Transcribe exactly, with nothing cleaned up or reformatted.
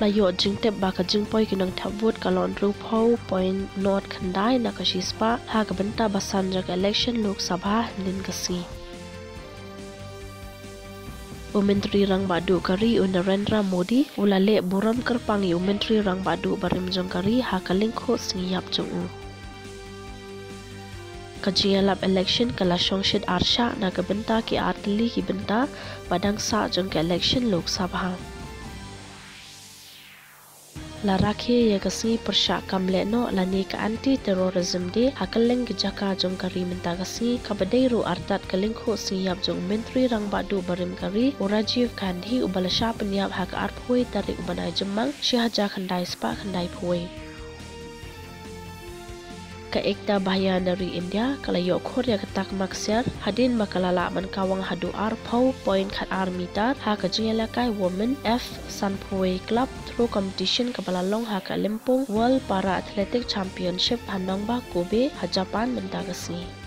La ïoh jingtip ba ka jingpoi ki nongthep vote ka long hynriewphew point nod khyndai na ka shispah ha ka bynta ba san jong ka election Lok Sabha hynnin ka sngi. U Myntri Rangbah Duh ka ri u Narendra Modi u la leh burom kyrpang ïa u Myntri Rangbah Duh barim jong ka ri ha ka lyngkhuh sngi ïap jong u. Ka jingïalap election ka la shongshit arshah na ka bynta ki artylli ki bynta ba dang sah jong ka election Lok Sabha. La rakhe ïa ka sngi pyrshah kam lehnoh lane ka Anti Terrorism Day ha kylleng ki jaka jong ka ri mynta ka sngi, kaba dei ruh artat ka lyngkhuh sngi ïap jong u Myntri Rangbah Duh barim ka ri u Rajiv Gandhi, uba la shah pynïap ha ka arphew tarik u bnai Jymmang shi hajar khyndai spah khyndai phew. Ka Ekta Bhaiya na ri India ka la ïoh khur ïa ka takma ksiar hadien ba ka la lah ban kawang haduh arphew point khat ar meter ha ka jingïalehkai Women F sanphew Club Throw Competition kaba la long ha ka Limpung World Para Athletic Championship ha nongbah Kobe ha Japan mynta ka sngi.